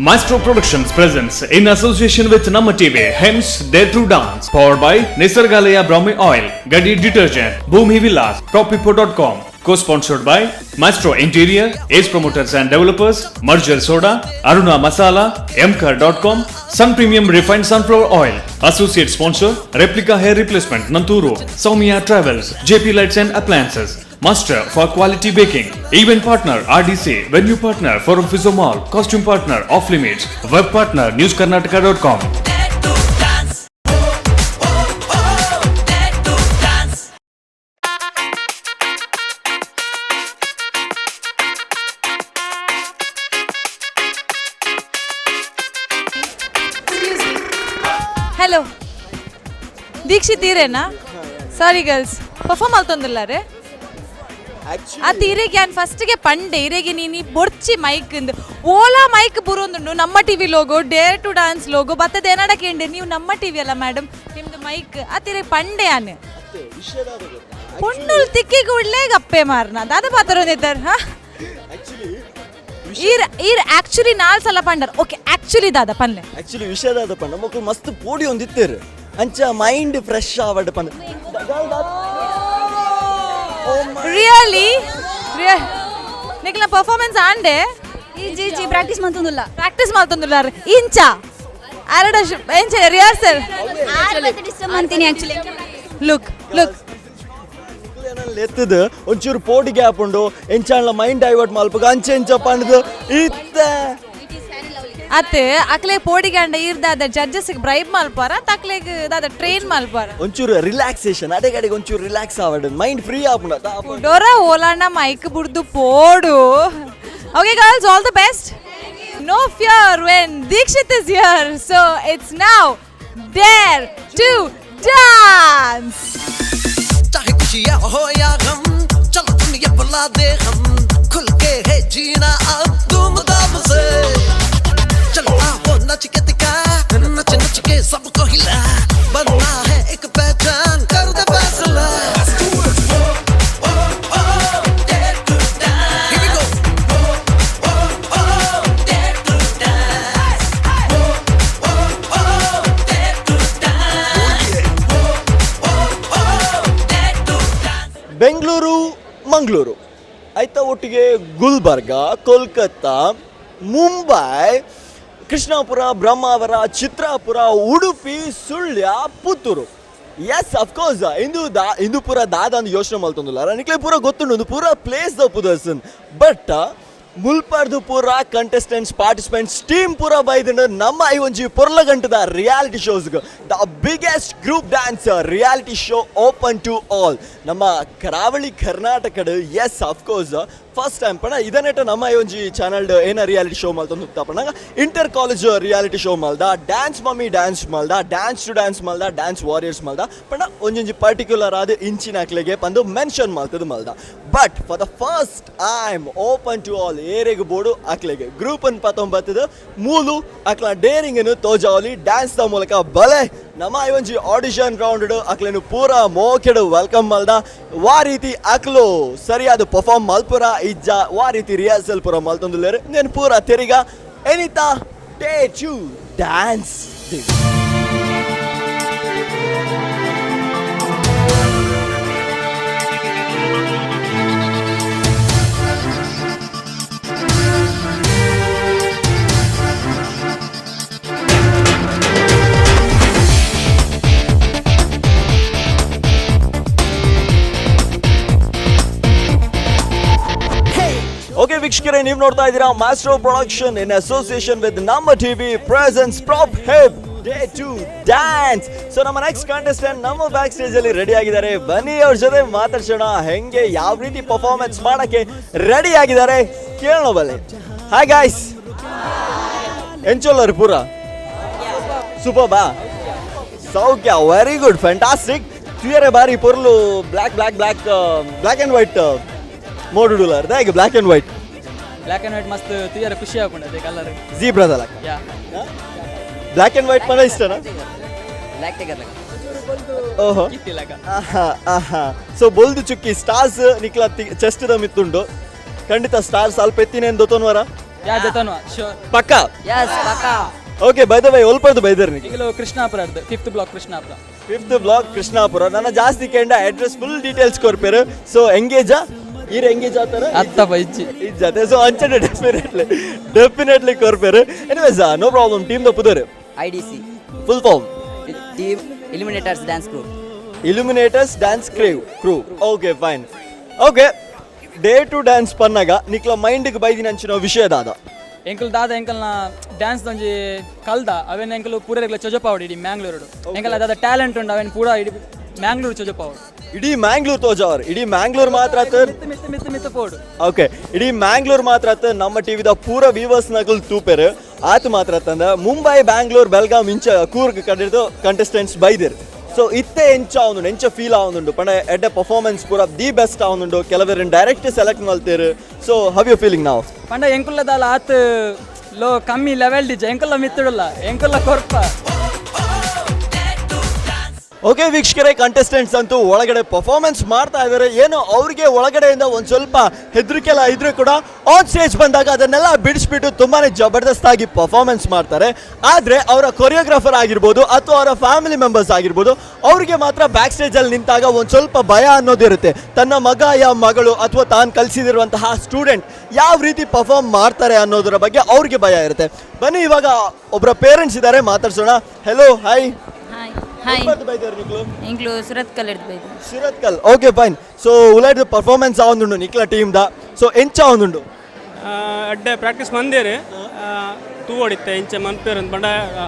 Maestro Productions presents in association with Namma TV, Hems Dare to Dance, powered by Nisargalaya Brahmi Oil, Gadi Detergent, Bhumi Villas, PropPipo.com, co-sponsored by Maestro Interior, Ace Promoters and Developers, Merger Soda, Aruna Masala, Mkar.com, Sun Premium Refined Sunflower Oil, Associate Sponsor, Replica Hair Replacement, Nanturu, Soumya Travels, JP Lights and Appliances, Master for Quality Baking, Event Partner RDC, Venue Partner Forum Physio Mall, Costume Partner Off Limits, Web Partner NewsKarnataka.com. Dare to dance. Oh, oh, oh, dare to dance. Hello Dikshit, ಈರೇನಾ? Sorry girls, perform ಮಲ್ತೊಂದುಲ್ಲಾರೆ. ಅತ್ ಇರೆಗೆ ಯಾನ್ ಫಸ್ಟ್ಗೆ ಪಂಡೆ, ಇರೆಗೆ ನೀನಿ ಬೊರ್ಚಿ mic ಇಂದ್. ಓಲಾ mic ಬುರೊಂದುಂಡು. ನಮ್ಮ TV logo, dare to dance logo ಬತ್ತದ ಏನಡ ಕೇಂಡೆ. ನೀವು ನಮ್ಮ ಟಿವಿ ಅಲ್ಲ ಮೇಡಮ್, ನಿಮ್ದು ಮೈಕ್ ಅತ್ ಇರೆಗೆ ಪಂಡೆ ಯಾನ್. ಪೊಣ್ಣುಲ್ ತಿಕ್ಕಿ ಕೂಡ್ಲೆ ಗಪ್ಪೆ ಮಾರ್ನ ದಾದ ಪಾತ್ರ ಹಾ. ಈರ್ ಈರ್ ಆಕ್ಚುಲಿ ನಾಲ್ ಸಲ ಪಂಡರ್. ಓಕೆ, ಆಕ್ಚುಲಿ ದಾದ ಪನ್ಲೆ. ಆಕ್ಚುಲಿ ವಿಷಯದಾದ ಪಂಡ, ಮೊಕ್ಲು ಮಸ್ತ್ ಪೋಡಿ ಒಂದಿತ್ತೇರು, ಅಂಚ ಮೈಂಡ್ ಫ್ರೆಶ್ ಆವಡ್ ಪಂಡ. ರಿಯಲಿ ರಿಯಲ್ ನಿಕ್ಲ ಪರ್ಫಾರ್ಮೆನ್ಸ್ ಆಂಡೆ? ಇಜ್ಜಿ ಇಜ್ಜಿ, ಪ್ರಾಕ್ಟೀಸ್ ಮಂತೊಂದುಲ್ಲ. ಪ್ರಾಕ್ಟೀಸ್ ಮಾಡ್ತೊಂದುಲ್ಲಾರ. ಇಂಚ ಅರಡ ಎಂಚ ರಿಹರ್ಸಲ್? ಡಿಸ್ಟರ್ಬ್ ಅಂತೀನಿ ಆಕ್ಚುಲಿ. Look look. ಎತ್ತದ ಒಂಚೂರು ಪೋಡಿ ಗ್ಯಾಪ್ ಉಂಡು, ಎಂಚಾಂಡ್ಲ ಮೈಂಡ್ ಡೈವರ್ಟ್ ಮಲ್ಪಗ ಅಂಚೆ ಎಂಚ ಪಂಡದು ಇತ್ತ. ಅತ್ತೆ, ಅಕ್ಲೆ ಪೋಡಿಗಂಡ ಇರ್ದಾದ ಜಡ್ಜಸ್ ಬ್ರೈಬ್ ಮಲ್ಪಾರ, ತಕ್ಲೆಗ್ ದಾದ ಟ್ರೈನ್ ಮಲ್ಪಾರ? ಒಂಚೂರು ರಿಲ್ಯಾಕ್ಸೇಷನ್, ಅಡೆಗಡೆಗೆ ಒಂಚೂರು ರಿಲ್ಯಾಕ್ಸ್ ಆವಡ್, ಮೈಂಡ್ ಫ್ರೀ ಆಪುಂಡು. ಡೊರ ಓಲಾಂಡ ಮೈಕ್ ಬುಡ್ದು ಪೋಡು. Okay girls, all the best. No fear when Dikshit is here. So it's now Dare to Dance. चाहे खुशियाँ हो या गम, चलो दुनिया भुला दे हम. खुल के है जीना अब धूमधाम से. चलो आओ, नच के दिखा, नच नच के सबको हिला. बनना है एक पहचान, कर दे फैसला. Here we go. Oh, oh, dare to dance. Oh, oh, dare to dance. Oh, oh, dare to dance. Bengaluru, Mangaluru ಆಯ್ತಾ, ಒಟ್ಟಿಗೆ ಗುಲ್ಬರ್ಗ, ಕೋಲ್ಕತ್ತಾ, ಮುಂಬೈ, ಕೃಷ್ಣಾಪುರ, ಬ್ರಹ್ಮಾವರ, ಚಿತ್ರಾಪುರ, ಉಡುಪಿ, ಸುಳ್ಯ, ಪುತ್ತೂರು. ಎಸ್, ಅಫ್ಕೋರ್ಸ್, ಇಂದು ದಾ ಇಂದು ಪೂರ ದಾದ ಅಂದ್ ಯೋಚನೆ ಮಲ್ತೊಂದುಲ್ಲ. ನಿಕ್ಲೆ ಪೂರ ಗೊತ್ತುಂಡು, ಒಂದು ಪೂರ ಪ್ಲೇಸ್ ದ ಪುದರ್ಸನ್. ಬಟ್ ಮುಲ್ಪರ್ದು ಪೂರ ಕಂಟೆಸ್ಟೆಂಟ್ಸ್, ಪಾರ್ಟಿಸಿಪೆಂಟ್ಸ್, ಟೀಮ್ ಪೂರ ಬೈದಂಡು ನಮ್ಮ ಈ ಒಂಜಿ ಪೊರ್ಲಗಂಟದ reality shows, the biggest group dance reality show, open to all ನಮ್ಮ ಕರಾವಳಿ ಕರ್ನಾಟಕದ. S, of course, first time ಪಣ ಇದನ್ನೆಟ್ಟ ನಮ್ಮ ಈ ಒಂಜಿ ಚಾನಲ್ ಏನ ರಿಯಾಲಿಟಿ ಶೋ ಮಲ್ತೊಂದು ಪಣಗ ಇಂಟರ್ ಕಾಲೇಜ್ ರಿಯಾಲಿಟಿ ಶೋ ಮಲ್ದ, ಡ್ಯಾನ್ಸ್ ಮಮ್ಮಿ ಡ್ಯಾನ್ಸ್ ಮಲ್ದ, ಡ್ಯಾನ್ಸ್ ಟು ಡ್ಯಾನ್ಸ್ ಮಲ್ದ, ಡ್ಯಾನ್ಸ್ ವಾರಿಯರ್ಸ್ ಮಲ್ದ. ಪಂಡ ಒಂಜೊಂಜಿ ಪರ್ಟಿಕ್ಯುಲರ್ ಆದ ಇಂಚಿನ ಅಕ್ಲೆಗೆ ಪಂದು ಮೆನ್ಷನ್ ಮಲ್ತದ ಮಲ್ದ. But for the first time, open to all, ಏರೆಗ್ ಬೋಡು ಅಕ್ಲೆಗೆ ಗ್ರೂಪ್ ಅನ್ ಪತ್ತೊಂಬತ್ತದ ಮೂಲು ಅಕ್ಲ ಡೇರಿಂಗ್ ಅನ್ನು ತೋಜಾವಲಿ ಡ್ಯಾನ್ಸ್ the ಮೂಲಕ. ಬಲೆ, ನಮ್ಮ ಈ ಒಂಜಿ ಆಡಿಷನ್ ರೌಂಡ್ ಅಕ್ಲೆನು ಪೂರ ಮೋಕೆಡು welcome ಮಲ್ದ. ವಾ ರೀತಿ ಅಕ್ಲು ಸರಿಯಾದ ಪರ್ಫಾರ್ಮ್ ಮಲ್ಪುರ ಇಜ್ಜ, ವಾ ರೀತಿ ರಿಹರ್ಸಲ್ ಪೂರ ಮಲ್ತೊಂದುಲ್ಲೇರು, నేను ಪೂರ ತೆರಿಗ ಎನಿತಾ ಡೇರ್ ಟು ಡ್ಯಾನ್ಸ್. ಓಕೆ ವೀಕ್ಷಕರೇ, ನೀವು ನೋಡ್ತಾ ಇದ್ದೀರಾ maestro production in association with ನಮ್ಮ TV presents prop hip dare to dance. So ನಮ್ಮ ನೆಕ್ಸ್ಟ್ ಕಾಂಟೆಸ್ಟೆಂಟ್ ನಮ್ಮ ಬ್ಯಾಕ್ ಸ್ಟೇಜ್ ಅಲ್ಲಿ ರೆಡಿ ಆಗಿದ್ದಾರೆ. ಬನ್ನಿ, ಅವ್ರ ಜೊತೆ ಮಾತಾಡ್ಸೋಣ. ಹೆಂಗೆ, ಯಾವ ರೀತಿ ಪರ್ಫಾರ್ಮೆನ್ಸ್ ಮಾಡಕ್ಕೆ ರೆಡಿ ಆಗಿದ್ದಾರೆ ಕೇಳೋಣ ಬನ್ನಿ. ಹಾಯ್ ಗಾಯ್ಸ್, ಎಂಚೊಲ್ಲರು ಪೂರ? ಸೂಪರ್ ಬಾ, ಸೌಖ್ಯ, ವೆರಿ ಗುಡ್, ಫ್ಯಾಂಟಾಸ್ಟಿಕ್. ತುಯರೆ ಬಾರಿ ಪೊರ್ಲು, black black black black and white ಮೋಡುಡುಲಾರ್ ದಾಯೆ black and white? Black and white ಮಸ್ತ್ ತುಯರ ಖುಷಿ ಆಪುಂಡು, ಅದೇ ಕಲರ್. ಜೀಬ್ರಾದಲ್ಲ? ಯಾ. ಬ್ಲ್ಯಾಕ್ ಅಂಡ್ ವೈಟ್ ಪಂಡ ಇಷ್ಟನಾ? ಬ್ಲ್ಯಾಕ್ ಟೈಗರ್ ಲಕ. ಓಹೋ. ಕಿತ್ತಿಲಕ. ಆಹಾ ಆಹಾ, ಸೊ ಬೊಲ್ದು ಚುಕ್ಕಿ ಸ್ಟಾರ್ಸ್ ನಿಕ್ಲ ಚೆಸ್ಟ್ the ಮಿತ್ತುಂಡು. ಖಂಡಿತ ಸ್ಟಾರ್ಸ್ ಅಲ್ಪ ಎತ್ತಿನೇನು ದೊತ್ತೊನ್ವರ. ಯಾ ಜತನು ಶೋರ್. ಪಕ್ಕ? ಎಸ್, ಪಕ್ಕ. ಓಕೆ, ಬೈ the Y, ಒಲ್ಪರ್ದು ಬೈದರ್ ನಿಗೆ? ಈಗಲೂ Krishnapura, fifth block, Krishnapura. Fifth block, Krishnapura. ನನ್ನ ಜಾಸ್ತಿ ಕೇಂಡ ಅಡ್ರೆಸ್ ಫುಲ್ ಡೀಟೇಲ್ಸ್ ಕೊರ್ಪೇರು. ಸೊ ಎಂಗೇಜಾ ಈರ್? ಎಂಗೇಜ್ ಆತಾರ? ಅತ್ತ ಇಜ್ಜಿ. ಇಜ್ಜಾತೆ. ಸೊ ಅಂಚನೆ ಡೆಫಿನೆಟ್ಲಿ ಡೆಫಿನೆಟ್ಲಿ ಕೊರ್ಪೇರು. Anyways, no problem. Team the ಪುದರ್? IDC. Full form? Team Illuminators Dance Crew. Illuminators Dance Crew. Okay, fine. Okay, dare to dance ಪನ್ನಾಗ ನಿಕ್ಲ ಮೈಂಡ್ಗೆ ಬೈದಿನ ಅಂಚಿನ ವಿಷಯ ದಾದ? ಎಂಕಲ್ ದಾದ, ಎಂಕಲ್ನ ಡ್ಯಾನ್ಸ್ ಒಂಜಿ ಕಲ್ದ ಅವೇನ್ ಎಂಕಲು ಪೂರ ಚೊಜಪಾವಡು. ಇಡೀ ಮ್ಯಾಂಗ್ಳೂರು ಎಂಕಲ್ ದಾದ ಟ್ಯಾಲೆಂಟ್ ಉಂಡು, ಅವೇನ್ ಪೂರ ಇಡೀ ಮ್ಯಾಂಗ್ಳೂರು ಚೊಜಪಾವಡು. ಇಡೀ ಮ್ಯಾಂಗ್ಳೂರ್ ತೋಜಾವರ್. ಇಡೀ ಮ್ಯಾಂಗ್ಳೂರ್ ಮಾತ್ರ ಆತ? ಮಿತ್ತ ಮಿತ್ತ ಮಿತ್ತ ಮಿತ್ತ ಪೋಡು. ಓಕೆ, ಇಡೀ ಮ್ಯಾಂಗ್ಳೂರ್ ಮಾತ್ರ ಆತ, ನಮ್ಮ ಟಿವಿದ ಪೂರ ವ್ಯೂವರ್ಸ್ ನಗಲ್ ತೂಪೆರ್ ಆತ ಮಾತ್ರ ತಂದ, ಮುಂಬೈ, ಬ್ಯಾಂಗ್ಳೂರ್, ಬೆಲ್ಗಾಮ್ ಇಂಚ ಕೂರ್ಗ್ ಕಡಿದು ಕಂಟೆಸ್ಟೆಂಟ್ಸ್ ಬೈದಿರ್. ಸೊ ಇತ್ತೆ ಎಂಚ ಆವೊಂದುಂಡು, ಎಂಚ ಫೀಲ್ ಆವೊಂದುಂಡು ಪಂಡ? ಎಡ್ಡೆ ಪರ್ಫಾರ್ಮೆನ್ಸ್ ಪೂರ the best ಆವೊಂದುಂಡು, ಕೆಲವರು ಡೈರೆಕ್ಟ್ ಸೆಲೆಕ್ಟ್ ಮಲ್ತೇರು. ಸೊ how you feeling ನಾವು? ಪಂಡ ಎಂಕುಲ್ಲ ದಾಲ ಆತ್ ಲೋ ಕಮ್ಮಿ ಲೆವೆಲ್ ಡಿಜ, ಎಂಕುಲ್ಲ ಮಿತ್ತುಡಲ್ಲ, ಎಂಕುಲ್ಲ ಕೊರ್ಪ. ಓಕೆ ವೀಕ್ಷಕರೇ, ಕಂಟೆಸ್ಟೆಂಟ್ಸ್ ಅಂತೂ ಒಳಗಡೆ ಪರ್ಫಾರ್ಮೆನ್ಸ್ ಮಾಡ್ತಾ ಇದ್ದಾರೆ. ಏನೋ ಅವ್ರಿಗೆ ಒಳಗಡೆಯಿಂದ ಒಂದು ಸ್ವಲ್ಪ ಹೆದರಿಕೆ ಎಲ್ಲ ಇದ್ರೂ ಕೂಡ ಆನ್ ಸ್ಟೇಜ್ ಬಂದಾಗ ಅದನ್ನೆಲ್ಲ ಬಿಡಿಸ್ಬಿಟ್ಟು ತುಂಬಾನೇ ಜಬರ್ದಸ್ತ್ ಆಗಿ ಪರ್ಫಾರ್ಮೆನ್ಸ್ ಮಾಡ್ತಾರೆ. ಆದರೆ ಅವರ ಕೊರಿಯೋಗ್ರಾಫರ್ ಆಗಿರ್ಬೋದು ಅಥವಾ ಅವರ ಫ್ಯಾಮಿಲಿ ಮೆಂಬರ್ಸ್ ಆಗಿರ್ಬೋದು, ಅವರಿಗೆ ಮಾತ್ರ ಬ್ಯಾಕ್ ಸ್ಟೇಜಲ್ಲಿ ನಿಂತಾಗ ಒಂದು ಸ್ವಲ್ಪ ಭಯ ಅನ್ನೋದಿರುತ್ತೆ. ತನ್ನ ಮಗ ಯಾ ಮಗಳು ಅಥವಾ ತಾನು ಕಲಿಸಿದಿರುವಂತಹ ಸ್ಟೂಡೆಂಟ್ ಯಾವ ರೀತಿ ಪರ್ಫಾರ್ಮ್ ಮಾಡ್ತಾರೆ ಅನ್ನೋದರ ಬಗ್ಗೆ ಅವ್ರಿಗೆ ಭಯ ಇರುತ್ತೆ. ಬನ್ನಿ, ಇವಾಗ ಒಬ್ಬರ ಪೇರೆಂಟ್ಸ್ ಇದ್ದಾರೆ, ಮಾತಾಡ್ಸೋಣ. Hello, hi. Hi hi. ಎಂಕ್ಲು Surat ಕಲ್ ಬೈದು. Surathkal, okay fine. ಸೊ ಉಲಾಯ್ದ ಪರ್ಫಾರ್ಮೆನ್ಸ್ ಆವೊಂದುಂಡು ನಿಕ್ಲ ಟೀಮ್ the. So ಎಂಚ ಆವೊಂದುಂಡು? ಅಡ್ಡೆ ಪ್ರಾಕ್ಟೀಸ್ ಮಂದೇರು, ತೂ ಹೊಡಿತೆ ಇಂಚೆ ಮನ್ಪೇರು ಬಂಡ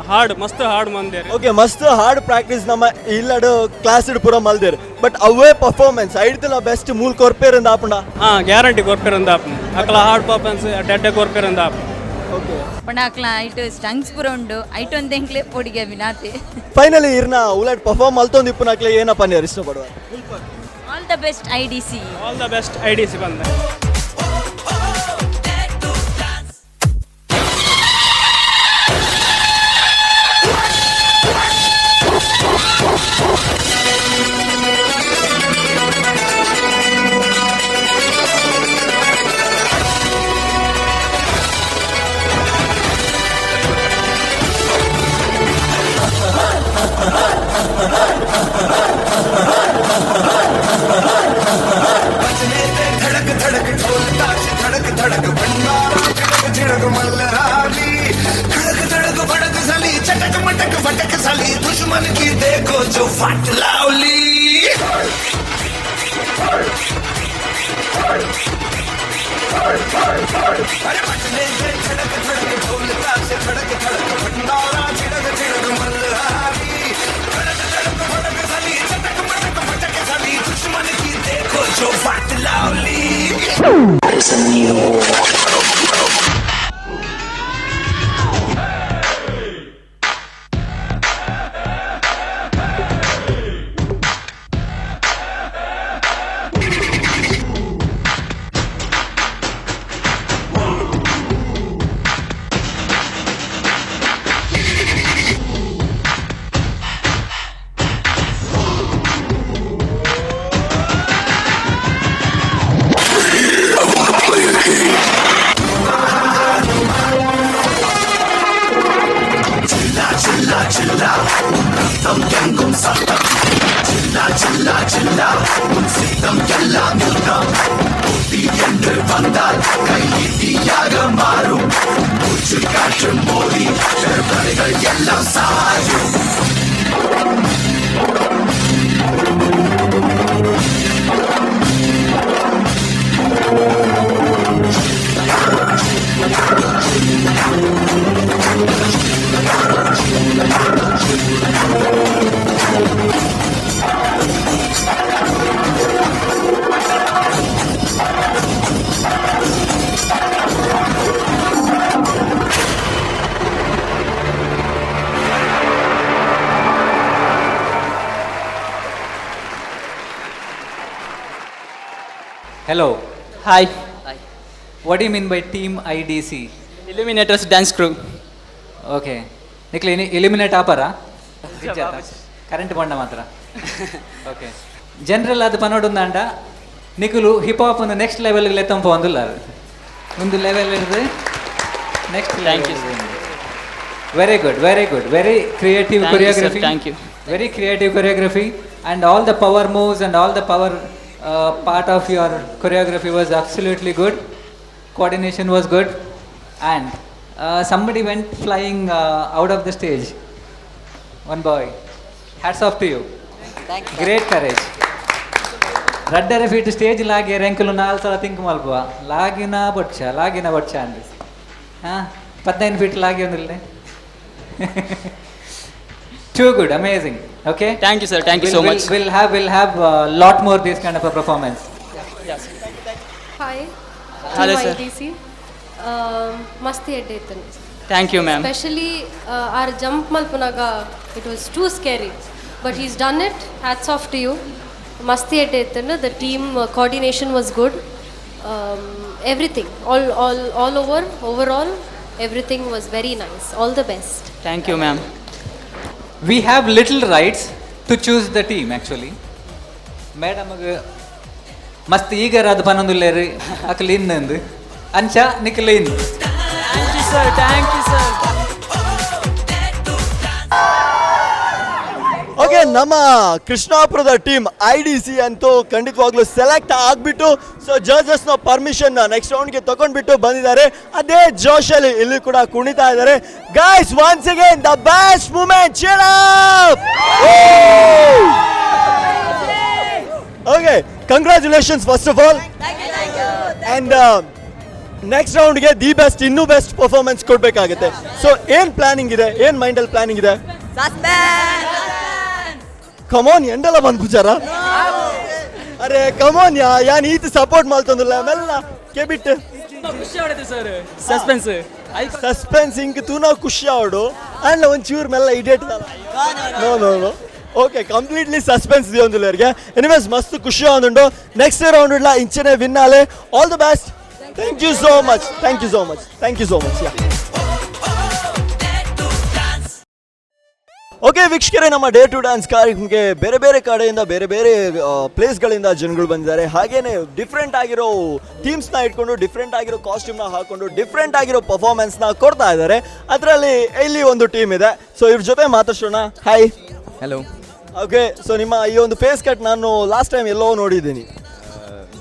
ಹಾಡು ಮಸ್ತ್ ಹಾಡು ಮಂದೇರು. ಓಕೆ, ಮಸ್ತ್ ಹಾರ್ಡ್ ಪ್ರಾಕ್ಟೀಸ್ ನಮ್ಮ ಇಲ್ಲಡು ಕ್ಲಾಸ್ ಪೂರ ಮಲ್ದೇರು. ಬಟ್ ಅವೇ ಪರ್ಫಾರ್ಮೆನ್ಸ್ ಐಡ್ತಲ ಬೆಸ್ಟ್ ಮೂಲ್ ಕೊರ್ಪೇರ್ ಅಂದ ಆಪುಂಡ? ಹಾಂ, ಗ್ಯಾರಂಟಿ ಕೊರ್ಪೇರು ಅಂದ ಆಪುಂಡು. ಅಕಲ ಹಾಡ್ ಪರ್ಫಾರ್ಮೆನ್ಸ್ ಅಡ್ಡೆ ಅಡ್ಡೆ ಕೊರ್ಪೇರು ಅಂದ ಆಪುಂಡು. ಓಕೆ. ಪಂಡ ಅಕ್ಲ ಐಟ್ ಸ್ಟಂಗ್ಸ್ ಪೂರ ಉಂಡು, ಐಟ್ ಒಂದು ಎಂಕ್ಲೆ ಪೊಡಿಗೆ ವಿನಾತೆ. ಫೈನಲಿ ಇರ್ನ ಉಲಾಯ್ಡ್ ಪರ್ಫಾರ್ಮ್ ಮಲ್ತೊಂದು ಇಪ್ಪುನಕ್ಲೆ ಏನಪ್ಪ ನೀರು ಇಷ್ಟಪಡುವ? All the best IDC. All the best IDC ಬಂದೆ. धड़क धड़क ढोल ताश, धड़क धड़क भंडारा, झिड़क झिड़क मल्हारी, धड़क धड़क भड़क सली, चटक मटक फटक सली, दुश्मन की देखो जो फट लावली। अरे बजने से धड़क धड़क ढोल ताश, धड़क धड़क भंडारा, झिड़क झिड़क मल्हारी, धड़क धड़क भड़क सली, चटक मटक फटक सली, दुश्मन की देखो जो फट लावली। Hello. Hi. What do you mean by Team IDC? Illuminators Dance Crew. Okay. ನಿಕ್ಲೆ eliminate ಆಪರ current ಬಣ್ಣ ಮಾತ್ರ. ಓಕೆ, ಜನರಲ್ ಅದು ಪನೋಡುಂದಾಂಡ ನಿಕುಲು ಹಿಪ್ ಹಾಪ್ ಒಂದು ನೆಕ್ಸ್ಟ್ ಲೆವೆಲ್ಗೆ ಲೆತ್ತಂಪ ಒಂದುಲ್ಲಾರು ಒಂದು ಲೆವೆಲ್ ಇರ್ತದೆ. Next. Thank you. Very good, very good, very creative Thank you, sir. Choreography. Thank you. Very creative choreography, and all the power moves and all the power part of your choreography was absolutely good. Coordination was good, and somebody went flying out of the stage. One boy. Hats off to you. Great courage. ರಡ್ಡರೆ feet stage ಲಾಗಿ ರೆಂಕುಲು ನಾಲ್ ಸಲ think ಮಲ್ಪುವ ಲಾಗಿನ ಬೊಚ್ಚ ಲಾಗಿನ ಬೊಚ್ಚ ಅಂದ್ ಹಾಂ 15 feet ಲಾಗಿ ಒಂದಿಲ್ಲ. Too good, amazing. Okay. Thank you, sir. Thank you so much. We'll have lot more this kind of a performance. Hi. Hello, sir. IDC. ಮಸ್ತ್ ಎಡ್ಡೆ ಇತ್ತು. Thank you, ma'am. Specially are jump ಮಲ್ಪುನಾಗ it was too scary, but he's done it. Hats off to you. ಮಸ್ತ್ ಎಡ್ಡೆ ಇತ್ತು. The team coordination was good, everything, all over, overall everything was very nice. All the best. Thank you, ma'am. We have little rights to choose the team, actually. Madam ಮಸ್ತ್ eager ಅದು ಪನ್ನೊಂದುಲ್ಲೇರು ಅಕ್ಲು ಇನ್ನೊಂದು ಅಂಚ ನಿಕ್ಲ ಇನ್ನು. Thank you, sir. Thank you, sir. Okay, ನಮ್ಮ ಕೃಷ್ಣಾಪುರದ team IDC ಅಂತೂ ಖಂಡಿತವಾಗ್ಲೂ select ಆಗ್ಬಿಟ್ಟು, ಸೊ ಜಡ್ಜಸ್ನ ಪರ್ಮಿಷನ್ ನೆಕ್ಸ್ಟ್ ರೌಂಡ್ಗೆ ತಗೊಂಡ್ಬಿಟ್ಟು ಬಂದಿದ್ದಾರೆ. ಅದೇ ಜೋಶಲ್ಲಿ ಇಲ್ಲಿ ಕೂಡ ಕುಣಿತಾ ಇದ್ದಾರೆ. Guys, once again, the best moment. Cheer up! Okay, congratulations first of all, and next ರೌಂಡ್ಗೆ the best, ಇನ್ನೂ ಬೆಸ್ಟ್ ಪರ್ಫಾರ್ಮೆನ್ಸ್ ಕೊಡಬೇಕಾಗುತ್ತೆ. ಸೊ ಏನು ಪ್ಲಾನಿಂಗ್ ಇದೆ? ಏನು ಮೈಂಡಲ್ಲಿ ಪ್ಲಾನಿಂಗ್ ಇದೆ? ಕಮಾನ್, ಎಂಡಲ ಬಂದ್ ಪೂಜಾರ. ಅರೆ ಕಮಾನ್ ಯಾ, ಯಾನ್ ಈತ ಸಪೋರ್ಟ್ ಮಾಡ್ತಂದಿಲ್ಲ ಅವೆಲ್ಲ ಕೆಬಿಟ್. ಖುಷಿ ಆಡಿದೆ sir suspense. Suspense ಇಂಕ್ ತೂನಾ ಖುಷಿ ಆವಡು ಅಂಡ್ ಒಂಚೂರು ಮೆಲ್ಲ idiot. No, okay, completely suspense ದಿಯೊಂದುಲ್ಲೆರ್ಗೆ. Anyways, ಮಸ್ತ್ ಖುಷಿ ಆವೊಂದುಂಡು. Next round idli ಇಂಚನೆ win Aale. All the best. Thank you so much, thank you so much, thank you so much. Yeah, okay ವೀಕ್ಷಕರೇ, ನಮ್ಮ dare to dance ಕಾರ್ಯಕ್ರಮಕ್ಕೆ ಬೇರೆ ಬೇರೆ ಕಡೆಯಿಂದ, ಬೇರೆ ಬೇರೆ ಪ್ಲೇಸ್ಗಳಿಂದ ಜನಗಳು ಬಂದಿದ್ದಾರೆ. ಹಾಗೇನೆ ಡಿಫ್ರೆಂಟ್ ಆಗಿರೋ ಥೀಮ್ಸ್ನ ಇಟ್ಕೊಂಡು, ಡಿಫ್ರೆಂಟ್ ಆಗಿರೋ ಕಾಸ್ಟ್ಯೂಮ್ನ ಹಾಕೊಂಡು, ಡಿಫ್ರೆಂಟ್ ಆಗಿರೋ ಪರ್ಫಾರ್ಮೆನ್ಸ್ನ ಕೊಡ್ತಾ ಇದ್ದಾರೆ. ಅದರಲ್ಲಿ ಇಲ್ಲಿ ಒಂದು ಟೀಮ್ ಇದೆ. ಸೊ ಇವ್ರ ಜೊತೆ ಮಾತಾಡ್ಸೋಣ. Hi. Hello. Okay, so ನಿಮ್ಮ ಈ ಒಂದು ಫೇಸ್ ಕಟ್ ನಾನು ಲಾಸ್ಟ್ ಟೈಮ್ ಎಲ್ಲೋ ನೋಡಿದ್ದೀನಿ.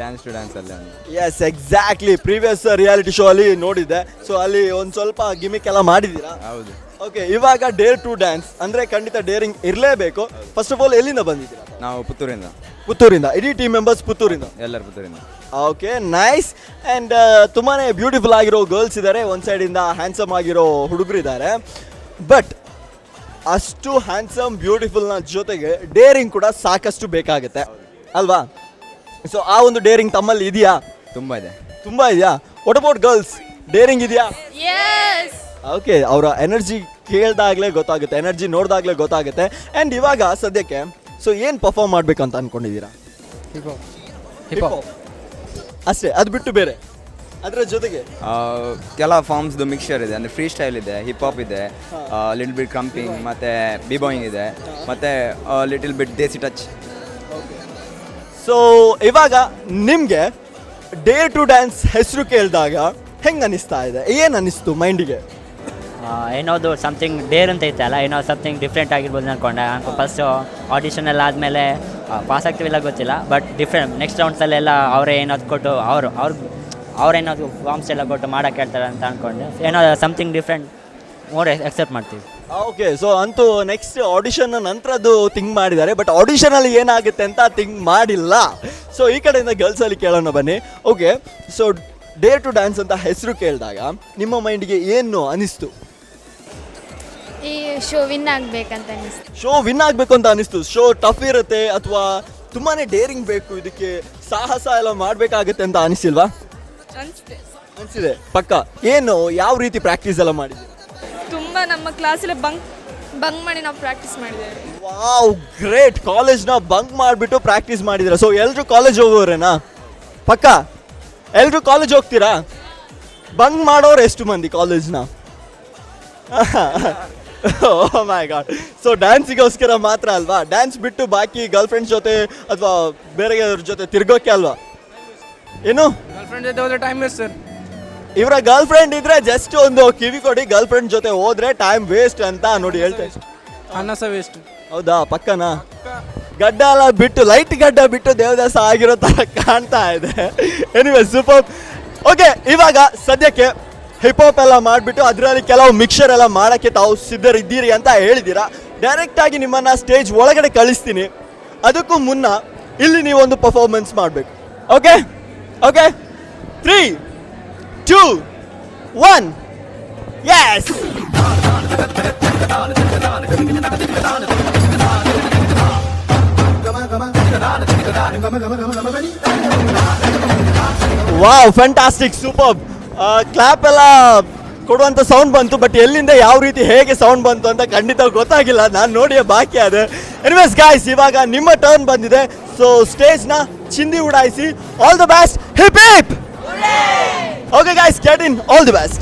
Dance to dance ಅಲ್ಲಿ. Yes, exactly, previous reality show ಅಲ್ಲಿ ನೋಡಿದ್ದೆ. ಸೊ ಅಲ್ಲಿ ಒಂದು ಸ್ವಲ್ಪ ಗಿಮಿಕ್ ಎಲ್ಲ ಮಾಡಿದ್ದೀರಾ. ಹೌದು. ಓಕೆ, ಇವಾಗ dare to dance ಅಂದ್ರೆ ಖಂಡಿತ ಡೇರಿಂಗ್ ಇರಲೇಬೇಕು. First of all, ಎಲ್ಲಿಂದ ಬಂದಿದ್ದೀರಾ? ನಾವು ಪುತ್ತೂರಿಂದ. ಪುತ್ತೂರಿಂದ. ಇಡೀ ಟೀಮ್ ಮೆಂಬರ್ಸ್ ಪುತ್ತೂರಿಂದ? ಎಲ್ಲರೂ ಪುತ್ತೂರಿಂದ. Okay, nice. And ತುಂಬಾ ಬ್ಯೂಟಿಫುಲ್ ಆಗಿರೋ ಗರ್ಲ್ಸ್ ಇದ್ದಾರೆ, ಒಂದು ಸೈಡಿಂದ ಹ್ಯಾಂಡ್ಸಮ್ ಆಗಿರೋ ಹುಡುಗರು ಇದ್ದಾರೆ. ಬಟ್ ಅಷ್ಟು ಹ್ಯಾಂಡ್ಸಮ್ ಬ್ಯೂಟಿಫುಲ್ನ ಜೊತೆಗೆ ಡೇರಿಂಗ್ ಕೂಡ ಸಾಕಷ್ಟು ಬೇಕಾಗುತ್ತೆ ಅಲ್ವಾ? ಸೊ ಆ ಒಂದು ಡೇರಿಂಗ್ ತಮ್ಮಲ್ಲಿ ಇದೆಯಾ? ತುಂಬ ಇದೆ. ತುಂಬ ಇದೆಯಾ? What about girls? Daring ಇದೆಯಾ? ಎಸ್. ಓಕೆ, ಅವರ ಎನರ್ಜಿ ಕೇಳಿದಾಗಲೇ ಗೊತ್ತಾಗುತ್ತೆ, ಎನರ್ಜಿ ನೋಡಿದಾಗಲೇ ಗೊತ್ತಾಗುತ್ತೆ. ಆ್ಯಂಡ್ ಇವಾಗ ಸದ್ಯಕ್ಕೆ ಸೊ ಏನು ಪರ್ಫಾರ್ಮ್ ಮಾಡಬೇಕು ಅಂತ ಅನ್ಕೊಂಡಿದ್ದೀರಾ? Hip hop. ಅಷ್ಟೇ? ಅದು ಬಿಟ್ಟು ಬೇರೆ ಅದರ ಜೊತೆಗೆ? ಕೆಲ ಫಾರ್ಮ್ಸ್ದು ಮಿಕ್ಸ್ಚರ್ ಇದೆ. ಅಂದರೆ ಫ್ರೀ ಸ್ಟೈಲ್ ಇದೆ, ಹಿಪ್ ಹಾಪ್ ಇದೆ, ಲಿಟಲ್ ಬಿಟ್ ಕ್ರಂಪಿಂಗ್ ಮತ್ತು ಬಿಬಾಯಿಂಗ್ ಇದೆ, ಮತ್ತು ಲಿಟಲ್ ಬಿಟ್ ದೇಸಿ ಟಚ್. ಸೊ ಇವಾಗ ನಿಮಗೆ dare to dance ಹೆಸರು ಕೇಳಿದಾಗ ಹೆಂಗೆ ಅನಿಸ್ತಾ ಇದೆ? ಏನು ಅನಿಸ್ತು ಮೈಂಡಿಗೆ? ಏನೋದು ಸಮಥಿಂಗ್ ಡೇರ್ ಅಂತ ಇತ್ತಲ್ಲ, ಏನೋ ಸಮಥಿಂಗ್ ಡಿಫ್ರೆಂಟ್ ಆಗಿರ್ಬೋದು ಅನ್ಕೊಂಡೆ. ಫಸ್ಟು ಆಡಿಷನ್ ಎಲ್ಲ ಆದಮೇಲೆ ಪಾಸ್ ಆಗ್ತೀವಿಲ್ಲ ಗೊತ್ತಿಲ್ಲ, but different next ರೌಂಡ್ಸಲ್ಲೆಲ್ಲ ಅವರೇ ಏನಾದ್ರು ಕೊಟ್ಟು, ಅವರು ಅವ್ರು ಅವ್ರೇನಾದ್ರು ಫಾರ್ಮ್ಸ್ ಎಲ್ಲ ಕೊಟ್ಟು ಮಾಡೋಕೆ ಹೇಳ್ತಾರೆ ಅಂತ ಅಂದ್ಕೊಂಡೆ. ಏನೋ something different more accept ಮಾಡ್ತೀವಿ. ಓಕೆ, ಸೊ ಅಂತೂ ನೆಕ್ಸ್ಟ್ ಆಡಿಷನ್ ನಂತರದ್ದು ಥಿಂಕ್ ಮಾಡಿದ್ದಾರೆ, ಬಟ್ ಆಡಿಷನಲ್ಲಿ ಏನಾಗುತ್ತೆ ಅಂತ ಥಿಂಕ್ ಮಾಡಿಲ್ಲ. ಸೊ ಈ ಕಡೆಯಿಂದ ಗರ್ಲ್ಸಲ್ಲಿ ಕೇಳೋಣ ಬನ್ನಿ. Okay, so dare to dance ಅಂತ ಹೆಸರು ಕೇಳಿದಾಗ ನಿಮ್ಮ ಮೈಂಡಿಗೆ ಏನು ಅನಿಸ್ತು? ಈ ಶೋ ವಿನ್ ಆಗ್ಬೇಕಂತ ಅನಿಸ್ತು. ಶೋ ವಿನ್ ಆಗಬೇಕು ಅಂತ ಅನಿಸ್ತು. ಶೋ ಟಫ್ ಇರುತ್ತೆ ಅಥವಾ ತುಂಬಾನೇ ಡೇರಿಂಗ್ ಬೇಕು ಇದಕ್ಕೆ, ಸಾಹಸ ಎಲ್ಲ ಮಾಡಬೇಕಾಗುತ್ತೆ ಅಂತ ಅನಿಸಿಲ್ವಾ? ಅನಿಸ್ತೆ. ಅನಿಸಿದೆ ಪಕ್ಕ. ಏನು, ಯಾವ ರೀತಿ ಪ್ರಾಕ್ಟೀಸ್ ಎಲ್ಲ ಮಾಡಿದ್ದೀರಿ? ತುಂಬ ನಮ್ಮ ಕ್ಲಾಸಲ್ಲಿ ಬಂಕ್ ಬಂಕ್ ಮಾಡಿ ನಾವು ಪ್ರಾಕ್ಟೀಸ್ ಮಾಡಿದ್ದೇವೆ. ವಾವ್, ಗ್ರೇಟ್! ಕಾಲೇಜ್ನ ಬಂಕ್ ಮಾಡಿಬಿಟ್ಟು ಪ್ರಾಕ್ಟೀಸ್ ಮಾಡಿದ್ದೀರಾ. ಸೊ ಎಲ್ಲರೂ ಕಾಲೇಜ್ ಹೋಗೋರೇನಾ? ಪಕ್ಕ ಎಲ್ಲರೂ ಕಾಲೇಜ್ ಹೋಗ್ತೀರಾ? ಬಂಕ್ ಮಾಡೋರು ಎಷ್ಟು ಮಂದಿ ಕಾಲೇಜ್ನ? Oh my God! So ಡ್ಯಾನ್ಸಿಗೋಸ್ಕರ ಮಾತ್ರ ಅಲ್ವಾ? ಡ್ಯಾನ್ಸ್ ಬಿಟ್ಟು ಬಾಕಿ ಗರ್ಲ್ ಫ್ರೆಂಡ್ಸ್ ಜೊತೆ ಅಥವಾ ಬೇರೆಯವ್ರ ಜೊತೆ ತಿರ್ಗೋಕೆ ಅಲ್ವಾ? ಏನು? ಗರ್ಲ್ಫ್ರೆಂಡ್ ಜೊತೆ ಹೋದ್ರೆ time waste sir. ಇವರ ಗರ್ಲ್ ಫ್ರೆಂಡ್ ಇದ್ರೆ ಜಸ್ಟ್ ಒಂದು ಕಿವಿ ಕೊಡಿ, ಗರ್ಲ್ ಫ್ರೆಂಡ್ ಜೊತೆ ಹೋದ್ರೆ ಟೈಮ್ ವೇಸ್ಟ್ ಅಂತ ನೋಡಿ ಹೇಳ್ತಾ. ಹಣಸ ವೇಸ್ಟ್. ಹೌದಾ? ಪಕ್ಕನಾ? ಗಡ್ಡ ಎಲ್ಲ ಬಿಟ್ಟು, ಲೈಟ್ ಗಡ್ಡ ಬಿಟ್ಟು ದೇವದಾಸ ಆಗಿರೋ ತರ ಕಾಣ್ತಾ ಇದೆ. Anyway, super. ಓಕೆ, ಇವಾಗ ಸದ್ಯಕ್ಕೆ ಹಿಪ್ ಹಾಪ್ ಎಲ್ಲ ಮಾಡಿಬಿಟ್ಟು ಅದರಲ್ಲಿ ಕೆಲವು ಮಿಕ್ಸರ್ ಎಲ್ಲ ಮಾಡೋಕ್ಕೆ ತಾವು ಸಿದ್ಧರಿದ್ದೀರಿ ಅಂತ ಹೇಳಿದ್ದೀರಾ. ಡೈರೆಕ್ಟಾಗಿ ನಿಮ್ಮನ್ನು ಸ್ಟೇಜ್ ಒಳಗಡೆ ಕಳಿಸ್ತೀನಿ. ಅದಕ್ಕೂ ಮುನ್ನ ಇಲ್ಲಿ ನೀವೊಂದು ಪರ್ಫಾರ್ಮೆನ್ಸ್ ಮಾಡಬೇಕು. Okay, 3, 2, 1, yes. Wow, fantastic, super. Clap ಎಲ್ಲ ಕೊಡುವಂಥ ಸೌಂಡ್ ಬಂತು, ಬಟ್ ಎಲ್ಲಿಂದ ಯಾವ ರೀತಿ ಹೇಗೆ ಸೌಂಡ್ ಬಂತು ಅಂತ ಖಂಡಿತ ಗೊತ್ತಾಗಿಲ್ಲ. ನಾನು ನೋಡಿ ಬಾಕಿ ಅದೇ. ಎನಿವೇಸ್ ಗಾಯ್ಸ್, ಇವಾಗ ನಿಮ್ಮ ಟರ್ನ್ ಬಂದಿದೆ. ಸೊ ಸ್ಟೇಜ್ನ ಚಿಂದಿ ಉಡಾಯಿಸಿ. All the best, hip hip. Okay guys, get in, all the best.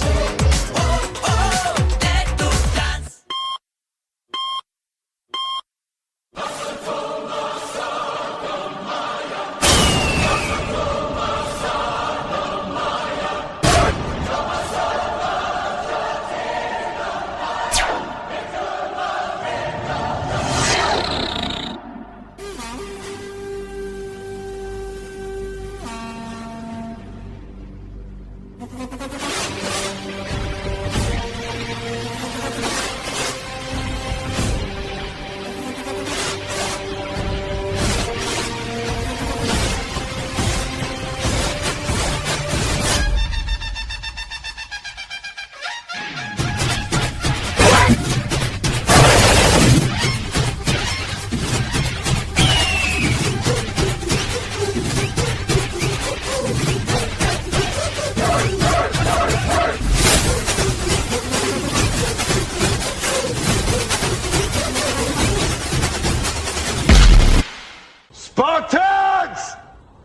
Spartans!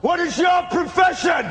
What is your profession?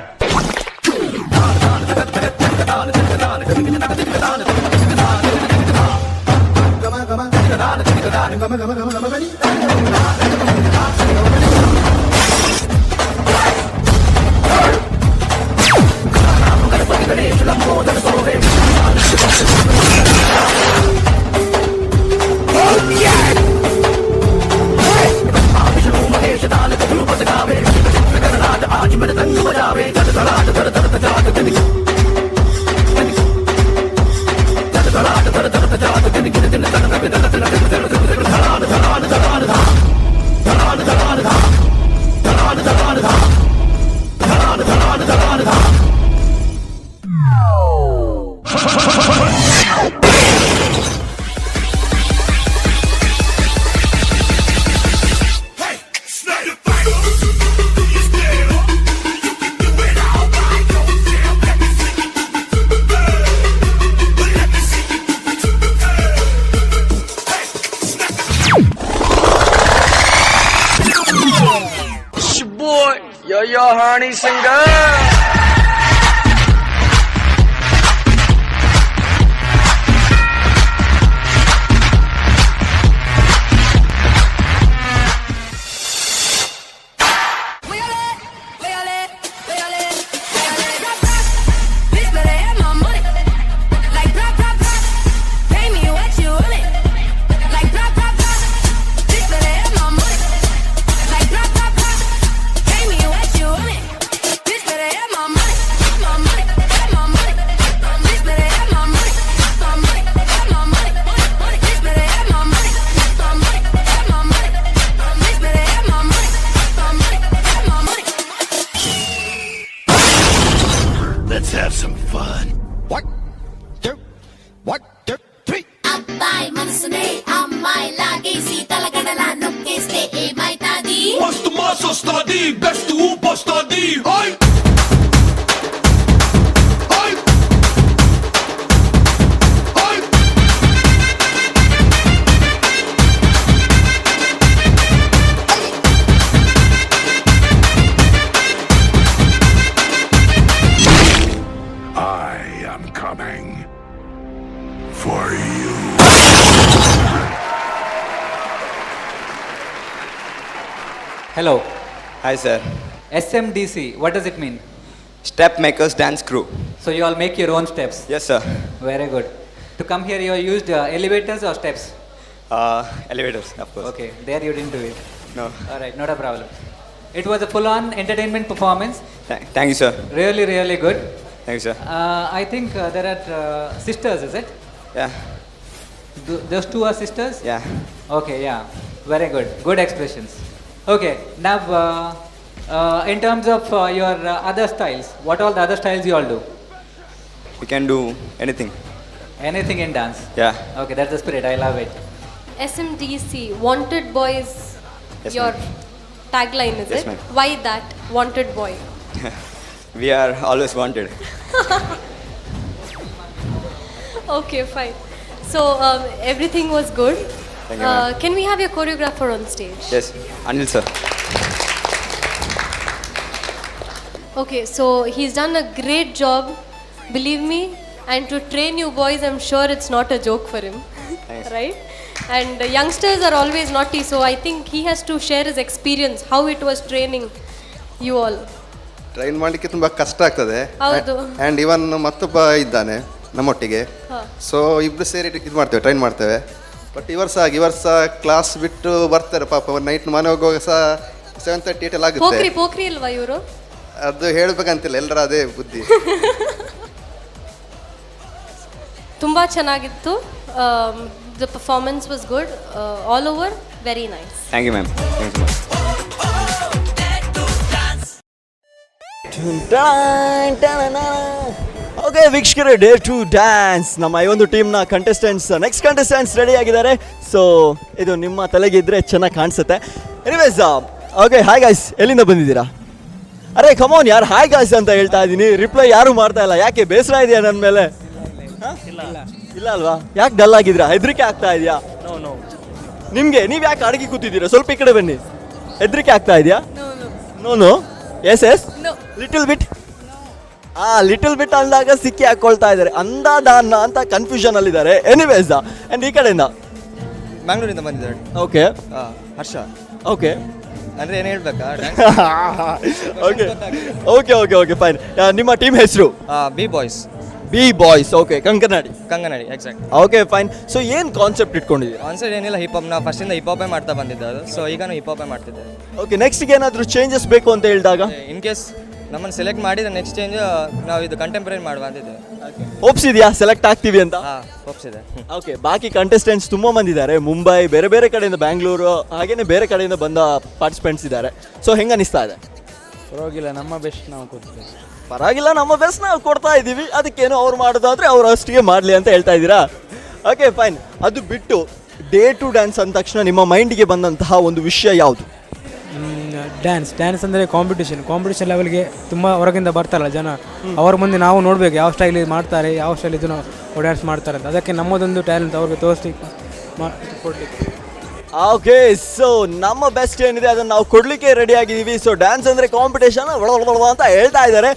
It's your boy, Yo Yo Honey Singer. Let's have some fun. 1, 2, 1, 2, 3. అబ్బాయి మనసునే అమ్మాయి లాగేసి తలగడలా నొక్కేస్తే ఏమైతాది? మస్తు మాస్ వస్తాది, బెస్ట్ ఊపు వస్తాది. High high high. I am coming for you. Hello. Hi, sir. SMDC, what does it mean? Step Makers Dance Crew. So you all make your own steps? Yes, sir. Very good. To come here, you used elevators or steps? Elevators, of course. Okay, there you didn't do it. No. All right, not a problem. It was a full-on entertainment performance. Thank you, sir. Really, really good. Thank you, sir. I think there are sisters, is it? Yeah. Those two are sisters? Yeah. Okay, yeah. Very good. Good expressions. Okay, now in terms of your other styles, what all the other styles you all do? We can do anything. Anything in dance? Yeah. Okay, that's the spirit. I love it. SMDC, Wanted Boys, Yes, your ma'am. Tagline, is Yes, it? ma'am. Why that? Wanted Boy. We are always wanted. Okay, fine. So everything was good. Thank you, ma'am. Can we have your choreographer on stage? Yes, Anil sir. Okay, so he's done a great job, believe me. And to train you boys, I'm sure it's not a joke for him. Thanks. Right? And the youngsters are always naughty, so I think he has to share his experience, how it was training you all. Train ಮಾಡಲಿಕ್ಕೆ ತುಂಬ ಕಷ್ಟ ಆಗ್ತದೆ. ಹೌದು. And even ಮತ್ತೊಬ್ಬ ಇದ್ದಾನೆ ನಮ್ಮೊಟ್ಟಿಗೆ. ಸೊ ಇಬ್ಬರು ಸೇರಿ ಇದು ಮಾಡ್ತೇವೆ, ಟ್ರೈನ್ ಮಾಡ್ತೇವೆ. ಬಟ್ ಇವರು ಸಹ ಕ್ಲಾಸ್ ಬಿಟ್ಟು ಬರ್ತಾರೆ ಪಾಪ. ನೈಟ್ ಮನೆ ಹೋಗುವಾಗ ಸಹ 7:30 8 ಎಲ್ಲ ಆಗುತ್ತೆ. ಪೋಖ್ರಿ ಪೋಖ್ರಿ ಅಲ್ವಾ ಇವರು? ಅದು ಹೇಳ್ಬೇಕಂತಿಲ್ಲ, ಎಲ್ಲರ ಅದೇ ಬುದ್ಧಿ. ತುಂಬ ಚೆನ್ನಾಗಿತ್ತು. The performance was good all over, very nice. Thank you, ma'am. Thank you so much. Okay ವೀಕ್ಷಕರೇ, ಡೇರ್ ಟು ಡ್ಯಾನ್ಸ್ ನಮ್ಮ ಈ ಒಂದು ಟೀಮ್ನ contestants, next contestants ready ಆಗಿದ್ದಾರೆ. ಸೊ ಇದು ನಿಮ್ಮ ತಲೆಗೆ ಇದ್ರೆ ಚೆನ್ನಾಗಿ ಕಾಣಿಸುತ್ತೆ. Anyways, okay, hi guys, ಎಲ್ಲಿಂದ ಬಂದಿದ್ದೀರಾ? ಅರೆ ಕಮೋನ್ ಯಾರು, ಹಾಯ್ ಗಾಯ್ಸ್ ಅಂತ ಹೇಳ್ತಾ ಇದ್ದೀನಿ, ರಿಪ್ಲೈ ಯಾರು ಮಾಡ್ತಾ ಇಲ್ಲ. ಯಾಕೆ ಬೇಸರ ಇದೆಯಾ ನನ್ನ ಮೇಲೆ? ಇಲ್ಲ ಅಲ್ವಾ? ಯಾಕೆ ಡಲ್ ಆಗಿದ್ದೀರಾ? ಹೆದರಿಕೆ ಆಗ್ತಾ ಇದೆಯಾ ನಿಮಗೆ? ನೀವು ಯಾಕೆ ಅಡಗಿ ಕೂತಿದ್ದೀರಾ? ಸ್ವಲ್ಪ ಈ ಕಡೆ ಬನ್ನಿ. ಹೆದರಿಕೆ ಆಗ್ತಾ ಇದೆಯಾ? No, yes yes, little bit. ಆ ಲಿಟಲ್ ಬಿಟ್ ಅಂದಾಗ ಸಿಕ್ಕಿ ಹಾಕೊಳ್ತಾ ಇದ್ದಾರೆ, ಅಂದಾದ ಅಂತ ಕನ್ಫ್ಯೂಷನ್ ಅಲ್ಲಿದ್ದಾರೆ. ಎನಿವೇಸ್, ಅಂಡ್ ಈ ಕಡೆಯಿಂದ? ಮಂಗಳೂರಿಂದ ಬಂದಿದ್ದಾರೆ. ಓಕೆ. ಹರ್ಷ. ಓಕೆ. ಅಂದ್ರೆ ಏನು ಹೇಳ್ಬೇಕಾ? Okay okay okay okay fine. ನಿಮ್ಮ ಟೀಮ್ ಹೆಸರು? B boys. B boys, okay. Kankanady? Kankanady, exact. Okay, fine. So ಏನು ಕಾನ್ಸೆಪ್ಟ್ ಇಟ್ಕೊಂಡಿದ್ದೀರಾ? ಕಾನ್ಸೆಪ್ಟ್ ಏನಿಲ್ಲ, ಹಿಪ್ ಹಾಪ್. ನಾವು ಫಸ್ಟಿಂದ ಹಿಪ್ ಹಾಪೇ ಮಾಡ್ತಾ ಬಂದಿದ್ದೆ ಅದು, ಸೊ ಈಗಾನು ಹಿಪ್ ಹಾಪೇ ಮಾಡ್ತಿದ್ದೆ. ಓಕೆ, ನೆಕ್ಸ್ಟ್ಗೆ ಏನಾದರೂ ಚೇಂಜಸ್ ಬೇಕು ಅಂತ ಹೇಳಿದಾಗ? ಇನ್ ಕೇಸ್ ನಮ್ಮನ್ನು ಸೆಲೆಕ್ಟ್ ಮಾಡಿದ್ರೆ ನೆಕ್ಸ್ಟ್ ಚೇಂಜ್ ನಾವು ಇದು ಕಂಟೆಂಪ್ರರಿ ಮಾಡುವ ಅಂತಿದ್ದೆ. ಹೋಪ್ಸ್ ಇದೆಯಾ ಸೆಲೆಕ್ಟ್ ಆಗ್ತೀವಿ ಅಂತ? ಹಾಂ, ಹೋಪ್ಸ್ ಇದೆ. ಓಕೆ, ಬಾಕಿ ಕಂಟೆಸ್ಟೆಂಟ್ಸ್ ತುಂಬ ಬಂದಿದ್ದಾರೆ. ಮುಂಬೈ, ಬೇರೆ ಬೇರೆ ಕಡೆಯಿಂದ, ಬ್ಯಾಂಗ್ಳೂರು, ಹಾಗೇನೆ ಬೇರೆ ಕಡೆಯಿಂದ ಬಂದ ಪಾರ್ಟಿಸಿಪೆಂಟ್ಸ್ ಇದ್ದಾರೆ. ಸೊ ಹೆಂಗೆ ಅನಿಸ್ತಾ ಇದೆ? ಪರವಾಗಿಲ್ಲ, ನಮ್ಮ ಬೆಸ್ಟ್ ನಾವು ಕೊಡ್ತೀವಿ. ಪರವಾಗಿಲ್ಲ, ನಮ್ಮ ಬೆಸ್ಟ್ ನಾವು ಕೊಡ್ತಾ ಇದ್ದೀವಿ, ಅದಕ್ಕೇನು ಅವ್ರು ಮಾಡೋದಾದ್ರೆ ಅವ್ರು ಅಷ್ಟಿಗೆ ಮಾಡಲಿ ಅಂತ ಹೇಳ್ತಾ ಇದ್ದೀರಾ. Okay, fine. ಅದು ಬಿಟ್ಟು ಡೇರ್ ಟು ಡ್ಯಾನ್ಸ್ ಅಂದ ತಕ್ಷಣ ನಿಮ್ಮ ಮೈಂಡಿಗೆ ಬಂದಂತಹ ಒಂದು ವಿಷಯ ಯಾವುದು? ಡ್ಯಾನ್ಸ್. ಡ್ಯಾನ್ಸ್ ಅಂದರೆ ಕಾಂಪಿಟೇಷನ್. ಕಾಂಪಿಟೇಷನ್ ಲೆವೆಲ್ಗೆ ತುಂಬ ಹೊರಗಿಂದ ಬರ್ತಾರಲ್ಲ ಜನ, ಅವ್ರ ಮುಂದೆ ನಾವು ನೋಡಬೇಕು ಯಾವ ಸ್ಟೈಲ್ ಮಾಡ್ತಾರೆ, ಯಾವ ಸ್ಟೈಲ್ ಇದನ್ನು ಡ್ಯಾನ್ಸ್ ಮಾಡ್ತಾರೆ ಅಂತ. ಅದಕ್ಕೆ ನಮ್ಮದೊಂದು ಟ್ಯಾಲೆಂಟ್ ಅವ್ರಿಗೆ ತೋರಿಸ್ಲಿಕ್ಕೆ ಕೊಡಲಿಕ್ಕೆ. ಓಕೆ, ಸೊ ನಮ್ಮ ಬೆಸ್ಟ್ ಏನಿದೆ ಅದನ್ನು ನಾವು ಕೊಡಲಿಕ್ಕೆ ರೆಡಿ ಆಗಿದ್ದೀವಿ. ಸೊ ಡ್ಯಾನ್ಸ್ ಅಂದರೆ ಕಾಂಪಿಟೇಷನ್ ಅಂತ ಹೇಳ್ತಾ ಇದ್ದಾರೆ.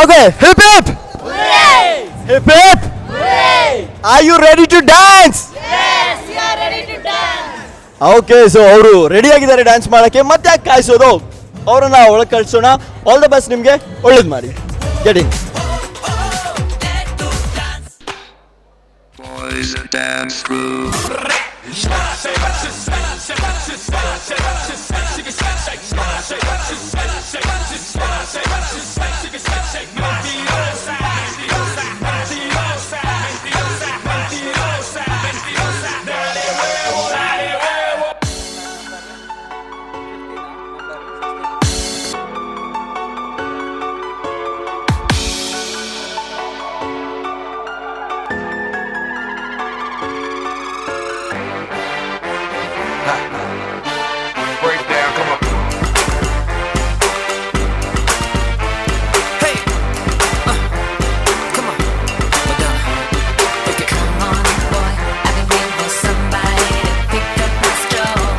Okay, hip hip hip hip, are you ready to dance? Okay, so ಅವರು ರೆಡಿ ಆಗಿದ್ದಾರೆ ಡ್ಯಾನ್ಸ್ ಮಾಡೋಕ್ಕೆ. ಮತ್ತೆ ಯಾಕೆ ಕಾಯಿಸೋದು, ಅವರನ್ನ ಒಳಗೆ ಕಳಿಸೋಣ. ಆಲ್ the best ನಿಮಗೆ, ಒಳ್ಳೇದು ಮಾಡಿ. Getting Boys Dance Crew. Break down, come on. Hey, come on, Madonna. Take it. Come on, boy, I've been waiting for somebody to pick up my stone.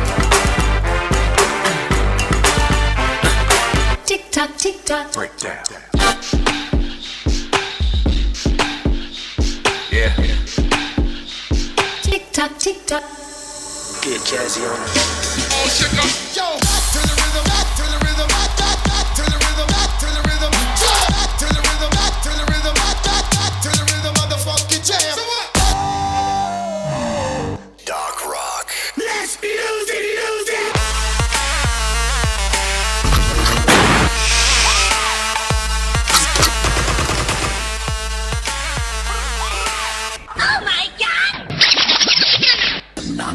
Tick tock, tick tock. Break down. Yeah. Tick tock, tick tock. Get jazzy on it. Yo, to the rhythm, to the rhythm, to the rhythm, to the rhythm, to the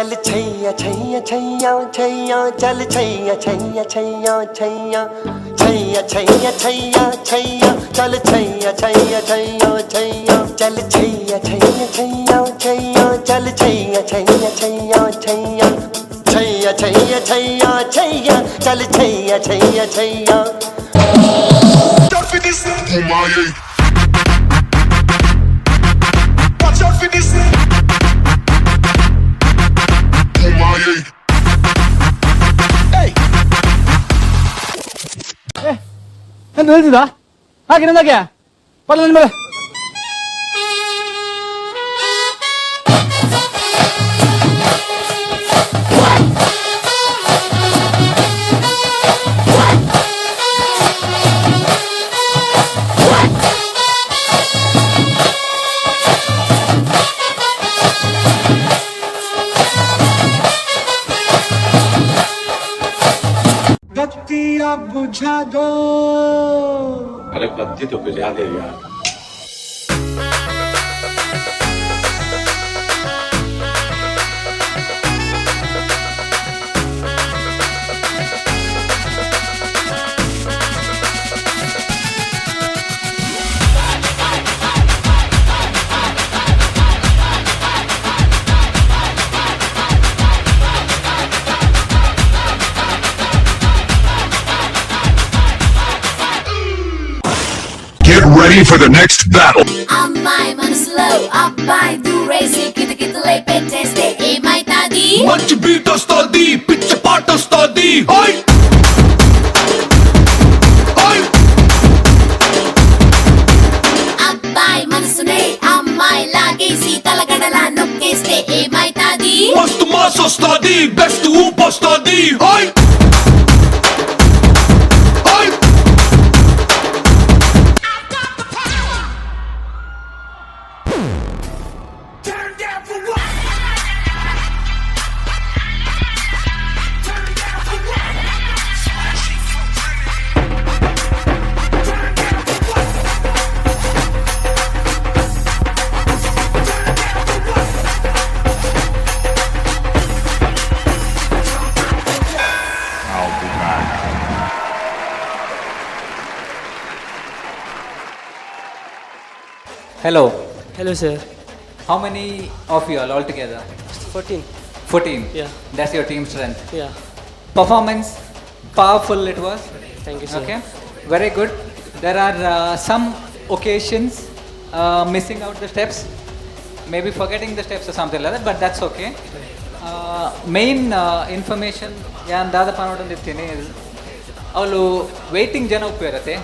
चल छैया छैया छैया छैया चल छैया छैया छैया छैया छैया छैया छैया छैया चल छैया छैया छैया छैया चल छैया छैया छैया छैया चल छैया छैया छैया छैया छैया छैया छैया छैया चल Chaiyya Chaiyya Chaiyya. Watch out for this. Watch out for this. Hey! ಎಂತ ಹೇಳ್ತಿದ್ದ ಹಾಗೆ ನಂದಾಗೆ ಪಲ್ಲ ನನ್ನ ಮೇಲೆ. बत्ती अब बुझा दो। अरे बत्ती तो बुझा दे यार। Get ready for the next battle. అమ్మాయి మనసులో అబ్బాయి దూరేసి కితకితలై పెట్టేస్తే ఏమైతాది? మంచి బీట్ వస్తుంది, పిచ్చ పాట వస్తుంది. ఓయ్ ఓయ్. అబ్బాయి మనసునే అమ్మాయి లాగేసి తలగడలా నొక్కేస్తే ఏమైతాది? మస్తు మాస్ వస్తుంది, బెస్ట్ ఊపు వస్తుంది. ఓయ్ ఓయ్. I'll be back. Hello. Hello, sir. How many of you all altogether? 14. 14? Yeah. That's your team strength. Yeah. Performance, powerful it was. Thank you, sir. Okay. Very good. There are some occasions missing out the steps, maybe forgetting the steps or something like that, but that's okay. Main information ಯಾನ್ ದಾದ ಪನೋಡೊಂದಿತ್ತೀನಿ ಅವಳು waiting ಜನ ಉಪ್ಪೇರತೆ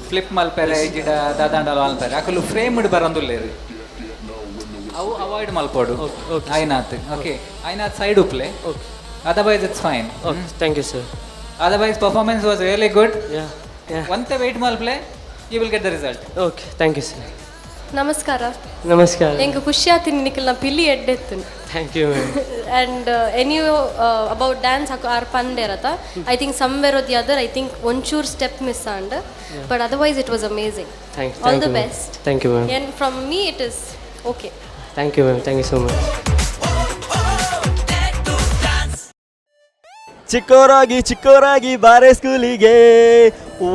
flip ಮಲ್ಪೆರೆ ಇಜ್ಜಿಡ ದಾದಾಂಡಲ ಮಲ್ಪೆರೆ ಅಕುಲು frame ಬರಂದುಲ್ಲೇರು ಅವು avoid ಮಲ್ಪೋಡು ಆಯ್ನಾತ್ ಓಕೆ ಆಯ್ನಾತ್ ಸೈಡ್ ಉಪ್ಲೆ. Otherwise it's fine. Okay, thank you, sir. Otherwise performance was really good. Yeah. ಒಂತೆ weight ಮಲ್ಪ್ಲೆ, you will get the result. Okay, thank you, sir. ನಮಸ್ಕಾರ. ನಮಸ್ಕಾರ. ಎಂಕ್ ಖುಷಿ ಆತೀನಿ ನಿಖಲ್ ಪಿಲಿ ಎಡ್ಡೆತ್ತುನ್. Thank you, ma'am. And any about dance are ಪಂಡೇರತ I think somewhere or the other I think ಒಂಚೂರ್ step miss and but otherwise it was amazing. Thank all thank the you, ma'am. Best. Thank you, ma'am. And from me it is okay. Thank you, ma'am. Thank you so much. ಚಿಕ್ಕವರಾಗಿ ಚಿಕ್ಕವರಾಗಿ ಬಾರೆ ಸ್ಕೂಲಿಗೆ.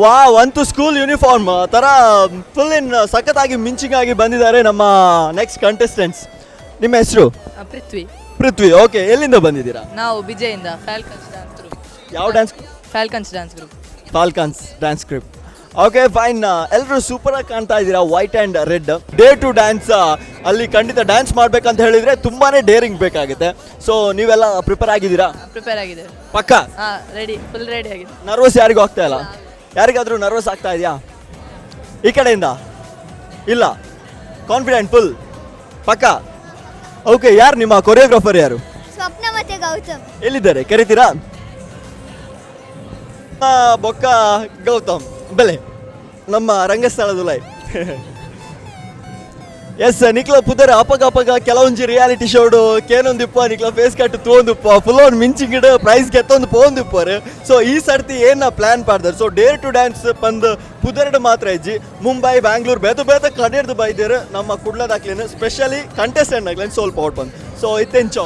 ವಾವ್, ಅಂತೂ school uniform ಥರ full in ಸಖತ್ತಾಗಿ ಮಿಂಚಿಂಗ್ ಆಗಿ ಬಂದಿದ್ದಾರೆ ನಮ್ಮ next contestants. ನಿಮ್ಮ ಹೆಸರು? ಪೃಥ್ವಿ. ಪೃಥ್ವಿ, ಓಕೆ. ಎಲ್ಲಿಂದ ಬಂದಿದ್ದೀರಾ? ನಾವು ಬಿಜೆಯಿಂದ, ಫ್ಯಾಲ್ಕನ್ಸ್ ಡ್ಯಾನ್ಸ್ ಗ್ರೂಪ್. ಯಾವ dance? Falcons dance group. Falcons dance group, okay, fine. ಎಲ್ಲರೂ ಸೂಪರ್ ಆಗಿ ಕಾಣ್ತಾ ಇದ್ದೀರಾ, white and red. Dare to dance ಅಲ್ಲಿ ಖಂಡಿತ ಡ್ಯಾನ್ಸ್ ಮಾಡ್ಬೇಕಂತ ಹೇಳಿದ್ರೆ ತುಂಬಾನೇ ಡೇರಿಂಗ್ ಬೇಕಾಗುತ್ತೆ. ಸೊ ನೀವೆಲ್ಲ ಪ್ರಿಪೇರ್ ಆಗಿದ್ದೀರಾ? ಪ್ರಿಪೇರ್ ಆಗಿದೆ. ಪಕ್ಕಾ? ಹಾಂ, ರೆಡಿ, ಫುಲ್ ರೆಡಿ ಆಗಿದೆ. ನರ್ವಸ್ ಯಾರಿಗೂ ಆಗ್ತಾ ಇಲ್ಲ? ಯಾರಿಗಾದ್ರೂ ನರ್ವಸ್ ಆಗ್ತಾ ಇದೆಯಾ ಈ ಕಡೆಯಿಂದ? ಇಲ್ಲ, ಕಾನ್ಫಿಡೆಂಟ್ ಫುಲ್, ಪಕ್ಕಾ? ಓಕೆ, ಯಾರು ನಿಮ್ಮ ಕೊರಿಯೋಗ್ರಾಫರ್ ಯಾರು? ಸ್ವಪ್ನ ಮತ್ತೆ ಗೌತಮ್. ಎಲ್ಲಿದ್ದಾರೆ, ಕರಿತೀರಾ? ಬೊಕ್ಕ ಗೌತಮ್ ಬೆಲೆ ನಮ್ಮ ರಂಗಸ್ಥಳದ ಲೈ. ಎಸ್, ನಿಕ್ಲ ಪುದರ್ ಅಪಗ ಅಪಗ ಕೆಲವೊಂಜಿ ರಿಯಾಲಿಟಿ ಶೋಡು ಕೇನೊಂದಿಪ್ಪ, ನಿಕ್ಲ ಫೇಸ್ ಕಟ್ ತೋಂದುಪ್ಪ, ಫುಲ್ ಆನ್ ಮಿಂಚಿಂಗಿಡ್ ಪ್ರೈಸ್ ಗೆತ್ತೊಂದು ಪೋಂದಿಪ್ಪರು. ಸೊ ಈ ಸರ್ತಿ ಏನ ಪ್ಲಾನ್ ಪಾಡ್ದಾರೆ? ಸೊ ಡೇರ್ ಟು ಡ್ಯಾನ್ಸ್ ಪಂದ್ ಪುದರ್ಡ್ ಮಾತ್ರ ಇಜ್ಜಿ, ಮುಂಬೈ ಬ್ಯಾಂಗ್ಳೂರ್ ಬೇತ ಬೇತ ಕಡೆರ್ದು ಬೈದೇರು ನಮ್ಮ ಕುಡ್ಲದಾಕ್ಲೇನು ಸ್ಪೆಷಲಿ ಕಂಟೆಸ್ಟೆಂಟ್ ಆಗ್ಲೇನು ಸೋಲ್ಪ ಔಟ್ ಬಂದು. ಸೊ ಇತ್ತೆಂಚೋ?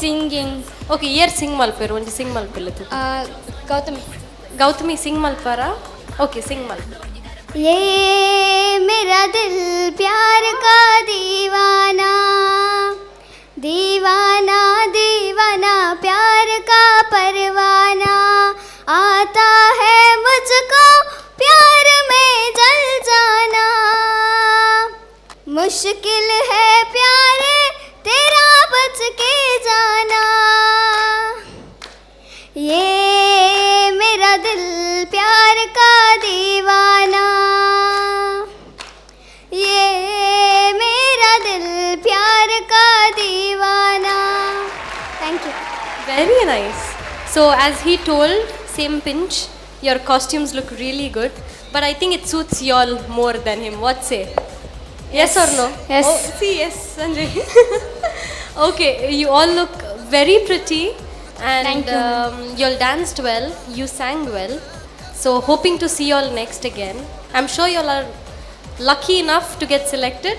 Singing. Okay, ಏರ್ ಸಿಂಗ್ ಮಲ್ಪೇರು ಒಂಜಿ ಸಿಂಗ್ ಮಲ್ಪಿಲ್ಲ. ಗೌತಮಿ. ಗೌತಮಿ ಸಿಂಗ್ ಮಲ್ಪಾರ? ಓಕೆ, ಸಿಂಗ್ ಮಲ್ಪ. ये मेरा दिल प्यार का दीवाना, दीवाना दीवाना, प्यार का परवाना, आता है मुझको प्यार में जल जाना, मुश्किल है प्यारे तेरा बच के जाना, ये मेरा दिल प्यार का दीवाना, ये मेरा दिल प्यार का दीवाना. Thank you. Very nice. So as he told, same pinch, your costumes look really good, but I think it suits y'all more than him. What say? Yes or no? Yes. Oh, see, yes, Sanjay. Okay, you all look very pretty and Thank you. You all danced well, you sang well. So hoping to see you all next again. I'm sure you all are lucky enough to get selected.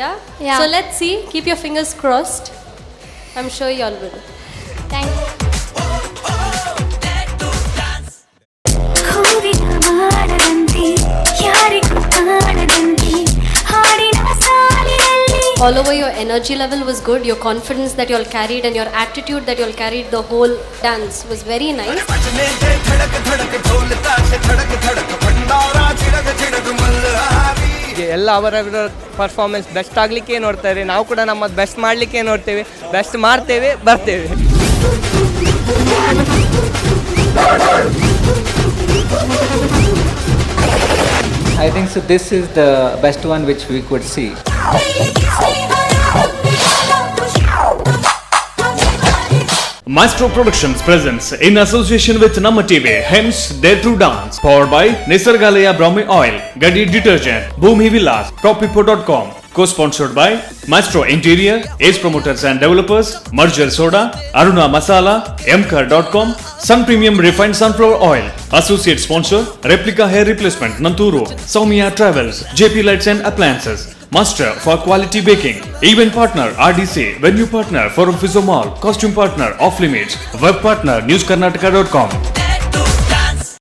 Yeah? Yeah. So let's see. Keep your fingers crossed. I'm sure you all will. Thank you. ಹೂವಿನ ಮಾಡದಂತೆ ಯಾರಿಗೂ ಕಾಣದಂತೆ ಹಾಡಿನ ಸಾಲಿನಲ್ಲಿ. All over, your energy level was good, your confidence that you all carried and your attitude that you all carried the whole dance was very nice. ಎಲ್ಲ ಅವರವರ performance best ಆಗಲಿಕ್ಕೆ ನೋಡ್ತಾರೆ. ನಾವು ಕೂಡ ನಮ್ಮದು ಬೆಸ್ಟ್ ಮಾಡಲಿಕ್ಕೆ ನೋಡ್ತೇವೆ, ಬೆಸ್ಟ್ ಮಾಡ್ತೇವೆ, ಬರ್ತೇವೆ. I think so this is the best one which we could see. Maestro Productions presents in association with Namma TV, Hems Dare to Dance, powered by Nisargalaya Brahmi Oil, Gadi Detergent, Bhumi Villas, Propipo.com, co-sponsored by Maestro Interior, Ace Promoters and Developers, Merger Soda, Aruna Masala, Mkar.com, Sun Premium Refined Sunflower Oil, Associate Sponsor, Replica Hair Replacement, Nanturu, Soumya Travels, JP Lights and Appliances, Master for Quality Baking, Event Partner RDC, Venue Partner Forum Physio Mall, Costume Partner Off Limits, Web Partner NewsKarnataka.com.